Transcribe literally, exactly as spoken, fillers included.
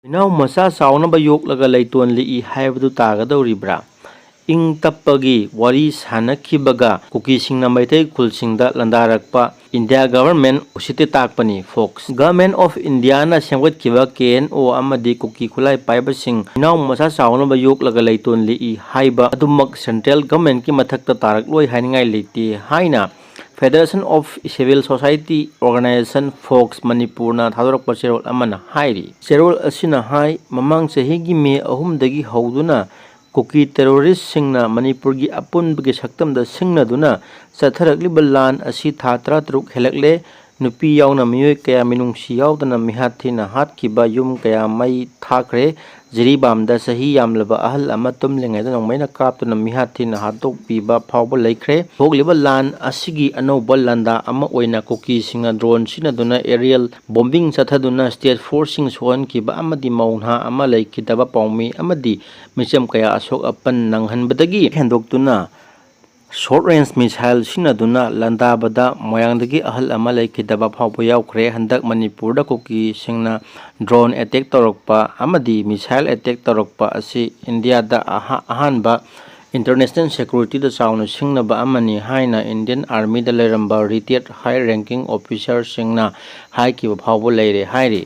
ꯏꯅꯥꯎ ꯃꯆꯥ ꯆꯥꯎꯅꯕ ꯌꯣꯛꯂꯒ ꯂꯩꯇꯣꯟ ꯂꯤꯛꯏ ꯍꯥꯏꯕꯗꯨ ꯇꯥꯒꯗꯧꯔꯤꯕ꯭ꯔꯥ? ꯏꯪ ꯇꯞꯄꯒꯤ ꯋꯥꯔꯤ ꯁꯥꯟꯅꯈꯤꯕꯒ ꯀꯨꯀꯤꯁꯤꯡꯅ ꯃꯩꯇꯩ ꯈꯨꯜꯁꯤꯡꯗ ꯂꯥꯟꯗꯥꯔꯛꯄ ꯏꯟꯗꯤꯌꯥ ꯒꯚꯔꯟꯃꯦꯟ ꯎꯁꯤꯠꯇ ꯇꯥꯛꯄꯅꯤ꯫ ꯐꯣꯛꯁ꯫ Government of Indiaꯅ ꯁꯦꯝꯒꯠꯈꯤꯕ ꯀꯦ ꯑꯦꯟ ꯑꯣ ꯑꯃꯗꯤ ꯀꯨꯀꯤ ꯈꯨꯠꯂꯥꯏ ꯄꯥꯏꯕꯁꯤꯡ ꯏꯅꯥꯎ ꯃꯆꯥ ꯆꯥꯎꯅꯕ ꯌꯣꯛꯂꯒ ꯂꯩꯇꯣꯟ ꯂꯤꯛꯏ ꯍꯥꯏꯕ ꯑꯗꯨꯃꯛ ꯁꯦꯟꯇ꯭ꯔꯦꯜ ꯒꯚꯔꯟꯃꯦꯟꯀꯤ ꯃꯊꯛꯇ ꯇꯥꯔꯛꯂꯣꯏ ꯍꯥꯏꯅꯤꯡꯉꯥꯏ ꯂꯩꯇꯦ ꯍꯥꯏꯅ Federation of Civil Society Organization, fox, ꯃꯅꯤꯄꯨꯔꯅ ꯊꯥꯗꯣꯔꯛꯄ ꯆꯦꯔꯣꯜ ꯑꯃꯅ ꯍꯥꯏꯔꯤ꯫ ꯆꯦꯔꯣꯜ ꯑꯁꯤꯅ ꯍꯥꯏ, ꯃꯃꯥꯡ ꯆꯍꯤꯒꯤ ꯃꯦ ꯑꯍꯨꯝꯗꯒꯤ ꯍꯧꯗꯨꯅ ꯀꯨꯀꯤ ꯇꯦꯔꯣꯔꯤꯁꯁꯤꯡꯅ ꯃꯅꯤꯄꯨꯔꯒꯤ ꯑꯄꯨꯟꯕꯒꯤ ꯁꯛꯇꯝꯗ ꯁꯤꯡꯅꯗꯨꯅ ꯆꯠꯊꯔꯛꯂꯤꯕ ꯂꯥꯟ ꯑꯁꯤ ꯊꯥ ꯇꯔꯥꯇꯔꯨꯛ ꯍꯦꯜꯂꯛꯂꯦ꯫ ꯅꯨꯄꯤ ꯌꯥꯎꯅ ꯃꯤꯑꯣꯏ ꯀꯌꯥ ꯃꯤꯅꯨꯡꯁꯤ ꯌꯥꯎꯗꯅ ꯃꯤꯍꯥꯠ ꯊꯤꯅ ꯍꯥꯠꯈꯤꯕ, ꯌꯨꯝ ꯀꯌꯥ ꯃꯩ ꯊꯥꯈ꯭ꯔꯦ꯫ ꯖꯤꯔꯤꯕꯥꯝꯗ ꯆꯍꯤ ꯌꯥꯝꯂꯕ ꯑꯍꯜ ꯑꯃ ꯇꯨꯝꯂꯤꯉꯩꯗ ꯅꯣꯡꯃꯩꯅ ꯀꯥꯞꯇꯨꯅ ꯃꯤꯍꯥꯠ ꯊꯤꯅ ꯍꯥꯠꯇꯣꯛꯄꯤꯕ ꯐꯥꯎꯕ ꯂꯩꯈ꯭ꯔꯦ꯫ ꯊꯣꯛꯂꯤꯕ ꯂꯥꯟ ꯑꯁꯤꯒꯤ ꯑꯅꯧꯕ ꯂꯥꯟꯗꯥ ꯑꯃ ꯑꯣꯏꯅ ꯀꯨꯀꯤꯁꯤꯡꯅ ꯗ꯭ꯔꯣꯟ ꯁꯤꯖꯤꯟꯅꯗꯨꯅ ꯑꯦꯔꯤꯌꯦꯜ ꯕꯣꯝꯕꯤꯡ ꯆꯠꯊꯗꯨꯅ ꯁ꯭ꯇꯦꯠ ꯐꯣꯔꯁꯁꯤꯡ ꯁꯣꯛꯍꯟꯈꯤꯕ ꯑꯃꯗꯤ ꯃꯧ ꯅꯍꯥ ꯑꯃ ꯂꯩꯈꯤꯗꯕ ꯄꯥꯎꯃꯤ ꯑꯃꯗꯤ ꯃꯤꯆꯝ ꯀꯌꯥ ꯑꯁꯣꯛ ꯑꯄꯟ ꯅꯪꯍꯟꯕꯗꯒꯤ ꯍꯦꯟꯗꯣꯛꯇꯨꯅ ꯁꯣꯔꯠ ꯔꯦꯟꯖ ꯃꯤꯁꯥꯏꯜ ꯁꯤꯖꯤꯟꯅꯗꯨꯅ ꯂꯥꯟꯗꯥꯕꯗ ꯃꯣꯏꯔꯥꯡꯗꯒꯤ ꯑꯍꯜ ꯑꯃ ꯂꯩꯈꯤꯗꯕ ꯐꯥꯎꯕ ꯌꯥꯎꯈ꯭ꯔꯦ꯫ ꯍꯟꯗꯛ ꯃꯅꯤꯄꯨꯔꯗ ꯀꯨꯀꯤꯁꯤꯡꯅ ꯗ꯭ꯔꯣꯟ ꯑꯦꯇꯦꯛ ꯇꯧꯔꯛꯄ ꯑꯃꯗꯤ ꯃꯤꯁꯥꯏꯜ ꯑꯦꯇꯦꯛ ꯇꯧꯔꯛꯄ ꯑꯁꯤ ꯏꯟꯗꯤꯌꯥꯗ ꯑꯍꯥ-, ꯑꯍꯥꯟꯕ ꯏꯟꯇꯔꯅꯦꯁꯅꯦꯜ ꯁꯦꯀ꯭ꯌꯨꯔꯤꯇꯤꯗ ꯆꯥꯎꯅ ꯁꯤꯡꯅꯕ ꯑꯃꯅꯤ ꯍꯥꯏꯅ ꯏꯟꯗꯤꯌꯟ ꯑꯥꯔꯃꯤꯗ ꯂꯩꯔꯝꯕ ꯔꯤꯇꯥꯌꯔ ꯍꯥꯏ ꯔꯦꯡꯀꯤꯡ ꯑꯣꯐꯤꯁꯔꯁꯤꯡꯅ ꯍꯥꯏꯈꯤꯕ ꯐꯥꯎꯕ ꯂꯩꯔꯦ ꯍꯥꯏꯔꯤ꯫